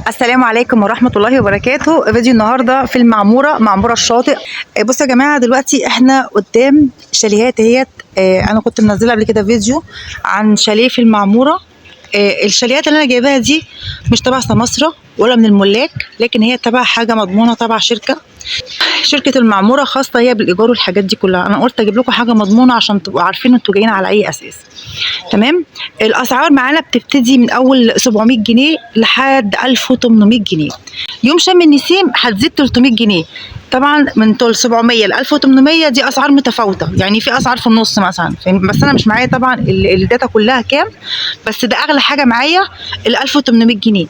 السلام عليكم ورحمة الله وبركاته. فيديو النهاردة في المعمورة، معمورة الشاطئ. بصوا يا جماعة، دلوقتي احنا قدام شاليهات اهيت. انا كنت منزلة قبل كده فيديو عن شاليه في المعمورة. الشاليهات اللي انا جايباها دي مش تبع سماسرة ولا من الملاك، لكن هي تبع حاجة مضمونة، تبع شركة المعمورة، خاصة هي بالإيجار والحاجات دي كلها. أنا قلت أجيب لكم حاجة مضمونة عشان تبقوا عارفين انتوا جايين على أي أساس. تمام. الأسعار معانا بتبتدي من أول 700 جنيه لحد 1800 جنيه. يوم شم النسيم هتزيد 300 جنيه. طبعا من طول 700 ل 1800 دي اسعار متفاوتة، يعني في اسعار في النص مثلا، بس انا مش معايا طبعا ال data كلها كام، بس ده اغلى حاجة معايا ال 1800 جنيه.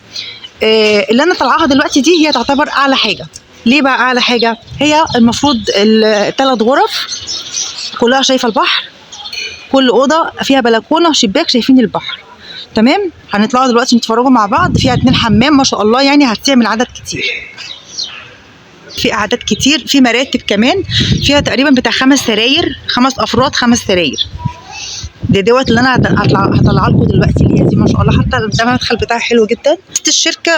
اللي انا طالعاها دلوقتي دي هي تعتبر اعلى حاجة. ليه بقى اعلى حاجة؟ هي المفروض الثلاث غرف كلها شايفه البحر، كل اوضة فيها بلكونة وشباك شايفين البحر. تمام. هنطلعوا دلوقتي نتفرجوا مع بعض. فيها 2 حمام ما شاء الله، يعني هتعمل عدد كتير، في اعداد كتير، في مراتب كمان، فيها تقريبا بتاع 5 سراير، 5 افراد 5 سراير. دي دوت اللي انا هطلع لكم دلوقتي، اللي هي دي ما شاء الله. حتى ده المدخل بتاعها حلو جدا. الشركة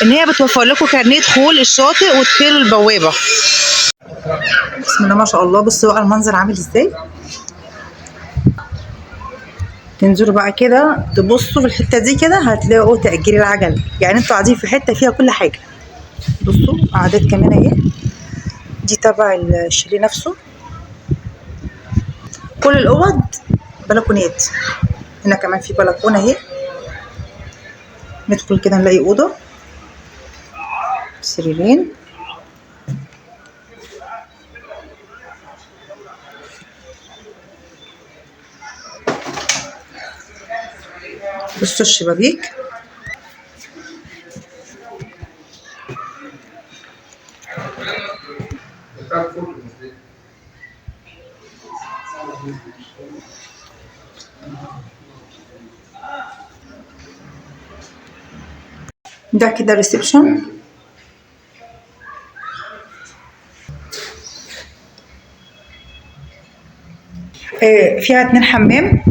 ان هي بتوفر لكم كارنيه دخول الشاطئ ودخول البوابة. بسم الله ما شاء الله. بصوا بقى المنظر عامل ازاي. تنزلوا بقى كده تبصوا في الحتة دي كده، هتلاقوا تأجير العجل، يعني انتوا قاعدين في حتة فيها كل حاجة. بصوا قعدات كمان اهي، دي تبع الشاليه نفسه. كل الاوض بلكونات، هنا كمان في بلكونة اهي. ندخل كده نلاقي اوضة، سريرين، بصوا الشبابيك. ده كده ريسبشن. فيها 2 حمام.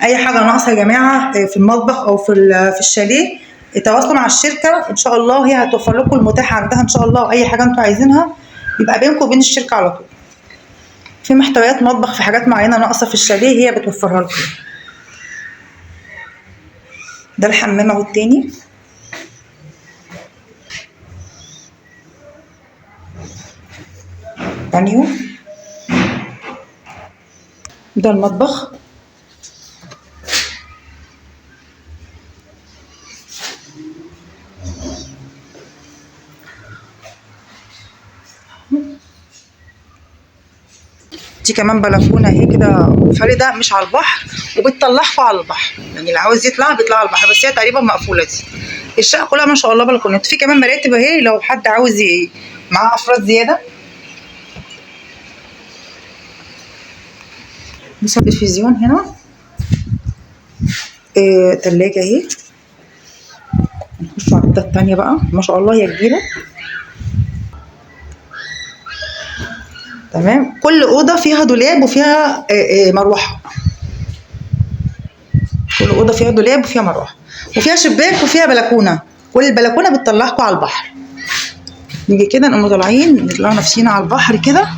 اي حاجة ناقصه يا جماعة في المطبخ او في الشاليه، تواصلوا مع الشركة ان شاء الله، هي هتوفر لكم المتاح عندها ان شاء الله. اي حاجة انتوا عايزينها يبقى بينكم وبين الشركة على طول. في محتويات مطبخ، في حاجات معينة ناقصه في الشاليه هي بتوفرها لكم. ده الحمام اهو التاني. بانيو. ده المطبخ. دي كمان بلكونة اهي كده فريدة، مش على البحر وبتطلعها على البحر، يعني اللي عاوز يطلع بيطلع على البحر، بس هي تقريبا مقفولة. دي الشقة كلها ما شاء الله بلكونات. في كمان مراتب اهي لو حد عاوز معاه افراد زيادة. بصوا التلفزيون هنا، تلاجه اهي. نخش على الاوضة الثانية بقى، ما شاء الله هي كبيرة. تمام. كل اوضة فيها دولاب وفيها مروحة. كل اوضة فيها دولاب وفيها مروحة وفيها شباك وفيها بلكونة. كل البلكونه بتطلعكم على البحر. نيجي كده نقوم طالعين، نطلع نفسينا على البحر كده.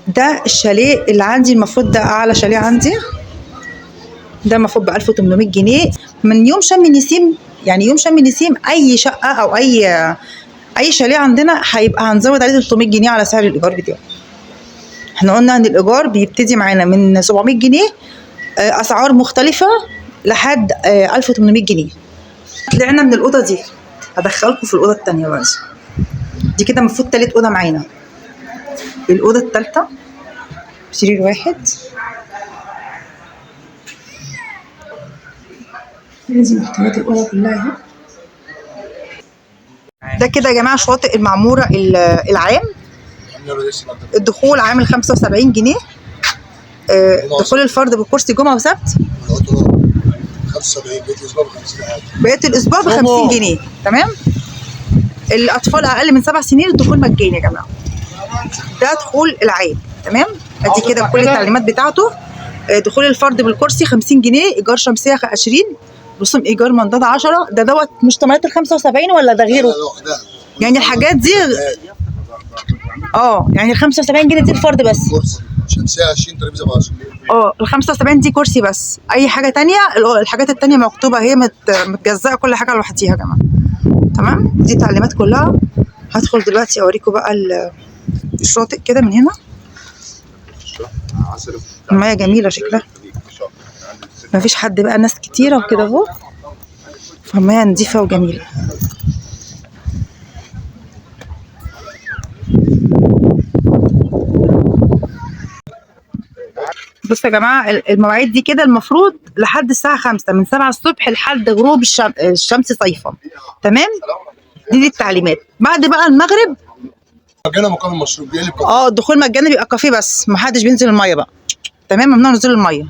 ده الشاليه اللي عندي، المفروض ده اعلى شاليه عندي. ده المفروض ب 1800 جنيه من يوم شم النسيم. يعني يوم شم النسيم اي شقه او اي شاليه عندنا هيبقى هنزود عليه 300 جنيه على سعر الايجار بتاعه. احنا قلنا ان الايجار بيبتدي معانا من 700 جنيه، اسعار مختلفة لحد 1800 جنيه. طلعنا من الاوضة دي، هدخلكم في الاوضة الثانية بقى. دي كده المفروض ثالث اوضة معانا. الاوضة الثالثة سرير واحد. لازم محتويات الاوضة كلها اهي. ده كده يا جماعة شاطئ المعمورة العام. الدخول عامل 75 جنيه. دخول الفرد بالكرسي جمعه وسبت 75، بقية الاسبوع ب 50 عادي. بقية الاسبوع ب 50 جنيه. تمام. الاطفال اقل من 7 سنين الدخول مجاني يا جماعة. ده دخول العام. تمام. ادي كده كل التعليمات بتاعته. دخول الفرد بالكرسي 50 جنيه، ايجار شمسية 20، رسوم ايجار منضده 10. ده دوت مشتملات ال 75 ولا ده غيره؟ لوحدها. يعني الحاجات دي يعني ال 75 جنيه دي الفرد بس. كرسي شمسية 20، ترابيزة ب 10. ال 75 دي كرسي بس، اي حاجة تانية الحاجات التانية مكتوبة هي متجزأه كل حاجة لوحديها يا جماعة. تمام، دي التعليمات كلها. هدخل دلوقتي اوريكم بقى الشاطئ كده من هنا. المية جميلة شكلها، مفيش حد بقى، ناس كتيرة وكده اهو، فالميه نظيفة وجميلة. بصوا يا جماعة، المواعيد دي كده المفروض لحد الساعة 5، من 7 الصبح لحد غروب الشمس صيفا. تمام، دي التعليمات. بعد بقى المغرب مجانا مقابل مشروب، بيقلب كافيه. الدخول مجاني، بيبقى كافيه بس، محدش بينزل المية بقى. تمام، ممنوع نزول المية.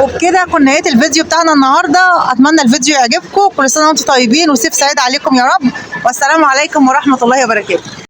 وبكده كنا نهاية الفيديو بتاعنا النهارده. اتمنى الفيديو يعجبكم. كل سنة وانتم طيبين، وصيف سعيد عليكم يا رب. والسلام عليكم ورحمة الله وبركاته.